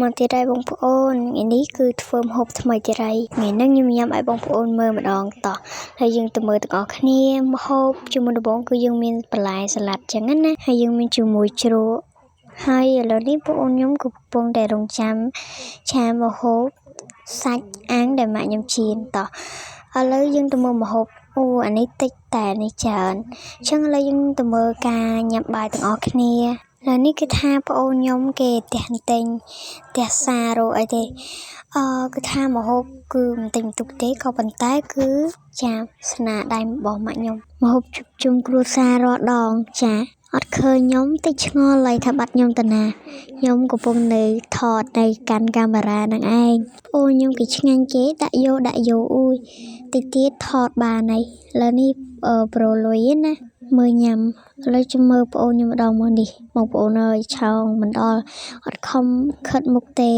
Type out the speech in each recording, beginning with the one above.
មកទៀតហើយបងប្អូនថ្ងៃនេះគឺធ្វើម្ហូបថ្មីទៀតហើយថ្ងៃនេះខ្ញុំញ៉ាំឲ្យបងប្អូនមើលម្ដងតោះហើយយើងទៅមើលទាំងអស់គ្នាម្ហូបជាមួយដំបូងគឺយើងមានបន្លែសាឡាត់ចឹងណាហើយយើងមានជាមួយជ្រក់ហើយឥឡូវនេះបងប្អូនខ្ញុំក៏កំពុងតែរងចាំឆាម្ហូបសាច់អាំងដែលម៉ាក់ខ្ញុំចៀនតោះឥឡូវយើងទៅមើលម្ហូបអូអានេះតិចតែនេះច្រើនអញ្ចឹងឥឡូវយើងទៅមើលការញ៉ាំបាយទាំងអស់គ្នាឥឡូវនេះគឺថាប្អូនខ្ញុំគេផ្ទះទិញផ្ទះសារោអីទេអឺគឺថាម្ហូបគឺមិនទិញបន្ទុកទេក៏ប៉ុន្តែគឺចាស្នាដៃរបស់ម៉ាក់ខ្ញុំម្ហូបជុំជុំគ្រួសាររាល់ដងចាអត់ឃើញខ្ញុំតិចឆ្ងល់ឡើយថាបាត់ខ្ញុំទៅណាខ្ញុំកំពុងនៅថតនៅកាន់កាមេរ៉ានឹងឯងប្អូនខ្ញុំគេឆ្ងាញ់គេដាក់យោដាក់យោអ៊ូយតិចទៀតថតបានហើយឥឡូវនេះប្រូលុយណាមើលញ៉ាំឥឡូវចាំមើលប្អូនខ្ញុំម្ដងមកនេះបងប្អូនអើយឆោងមិនដល់អត់ខំខិតមុខទេ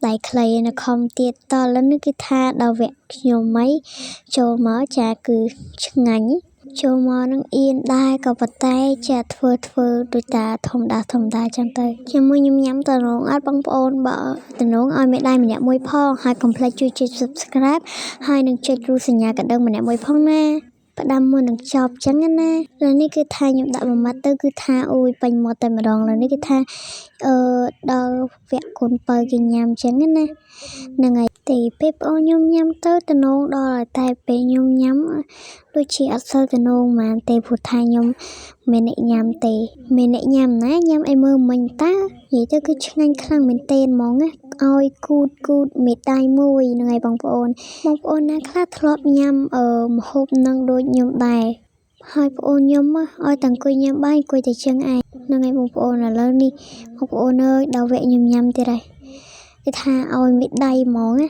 ដៃខ្លីនៅខំទៀតតឥឡូវនេះគឺថាដល់វគ្គខ្ញុំហីចូលមកចាគឺឆ្ងាញ់ចូលមកនឹងអៀនដែរក៏ប៉ុន្តែចាធ្វើធ្វើដូចតាធម្មតាធម្មតាចឹងទៅជាមួយខ្ញុំញ៉ាំតំណងអត់បងប្អូនបើតំណងឲ្យមេដៃម្នាក់មួយផងហើយកុំភ្លេចជួយចុច Subscribe ហើយនឹងចុចរូបសញ្ញាកណ្ដឹងម្នាក់មួយផងណាផ្ដាំមុននឹងចប់ចឹងណាឥឡូវនេះគឺថាខ្ញុំដាក់មួយម៉ាត់ទៅគឺថាអូយពេញមាត់តែម្ដងឥឡូវនេះគឺថាអឺដល់វគ្គកូនបើគេញ៉ាំចឹងណាហ្នឹងហើយទីពេលប្អូនខ្ញុំញ៉ាំទៅតំណងដល់តែពេលខ្ញុំញ៉ាំដូចជាអត់សូវតំណងហ្មងទេព្រោះថាខ្ញុំមិនអ្នកញ៉ាំទេមានអ្នកញ៉ាំណាញ៉ាំអីមើលមិញតើនិយាយទៅគឺឆ្ងាញ់ខ្លាំងមែនទែនហ្មងណាឲ្យគូតគូតមេដៃមួយហ្នឹងហើយបងប្អូនបងប្អូនណាខ្លះធ្លាប់ញ៉ាំអឺម្ហូបនឹងដូចខ្ញុំដែរហើយប្អូនខ្ញុំឲ្យតែអង្គុយញ៉ាំបាយអង្គុយតែចឹងឯងហ្នឹងហើយបងប្អូនឥឡូវនេះបងប្អូនអើយដល់វគ្គខ្ញុំញ៉ាំទៀតហើយគេថាឲ្យមេដៃហ្មងណា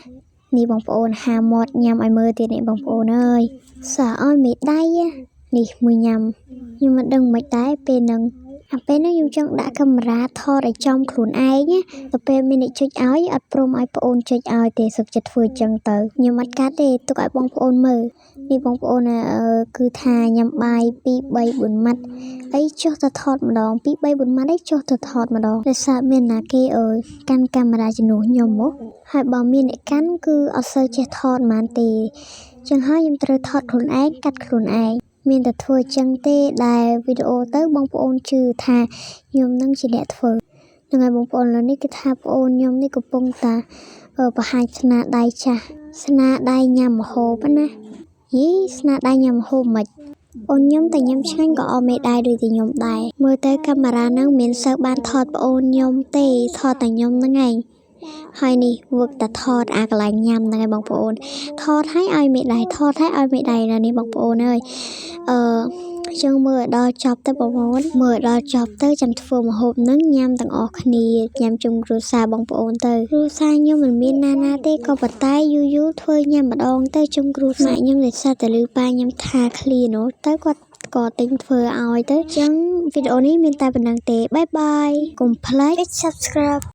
នេះបងប្អូនហាមាត់ញ៉ាំឲ្យមើលទៀតនេះបងប្អូនអើយសើឲ្យមេដៃនេះមួយញ៉ាំខ្ញុំមិនដឹងមិនដែរពេលហ្នឹងអាពេលហ្នឹងខ្ញុំចង់ដាក់កាមេរ៉ាថតឲ្យចំខ្លួនឯងណាទៅពេលមានអ្នកចុចឲ្យអត់ព្រមឲ្យប្អូនចុចឲ្យទេសុខចិត្តធ្វើចឹងទៅខ្ញុំអត់កាត់ទេទុកឲ្យបងប្អូនមើលនេះបងប្អូនគឺថាញ៉ាំបាយ2 3 4ម៉ាត់អីចុះទៅថតម្ដង2 3 4ម៉ាត់អីចុះទៅថតម្ដងដោយសារមានណាគេអើយកាន់កាមេរ៉ាជំនួសខ្ញុំមកហើយបើមានអ្នកកាន់គឺអត់សូវចេះថតហ្មងទេចឹងហើយខ្ញុំត្រូវថតខ្លួនឯងកាត់ខ្លួនឯងមានតែធ្វើចឹងទេដែលវីដេអូទៅបងប្អូនជឿថាខ្ញុំនឹងជាអ្នកធ្វើនឹងហើយបងប្អូនឥឡូវនេះគឺថាប្អូនខ្ញុំនេះកំពុងតាបង្ហាញស្នាដៃចាស់ស្នាដៃញ៉ាំម្ហូបណាយីស្នាដៃញ៉ាំម្ហូបមិនអូនខ្ញុំតែញ៉ាំឆ្ងាញ់ក៏អត់មេដែរដូចតែខ្ញុំដែរមើលទៅកាមេរ៉ាហ្នឹងមិនសូវបានថតប្អូនខ្ញុំទេថតតែខ្ញុំហ្នឹងឯងហើយនេះវឹកតែថតអាកន្លែងញ៉ាំហ្នឹងឯងបងប្អូនថតឲ្យឲ្យមេដៃថតឲ្យឲ្យមេដៃណានេះបងប្អូនអើយអឺចឹងមើលឲ្យដល់ចប់ទៅបងប្អូនមើលឲ្យដល់ចប់ទៅចាំធ្វើម្ហូបហ្នឹងញ៉ាំទាំងអស់គ្នាញ៉ាំជុំគ្រួសារបងប្អូនទៅគ្រួសារខ្ញុំមិនមានណាណាទេក៏ប៉ុន្តែយូរយូរធ្វើញ៉ាំម្ដងទៅជុំគ្រួសារខ្ញុំដោយសារតែលឺប៉ាខ្ញុំថាឃ្លានោះទៅគាត់ក៏ទិញធ្វើឲ្យទៅចឹងវីដេអូនេះមានតែប៉ុណ្្នឹងទេbye bye កុំភ្លេច Subscribe.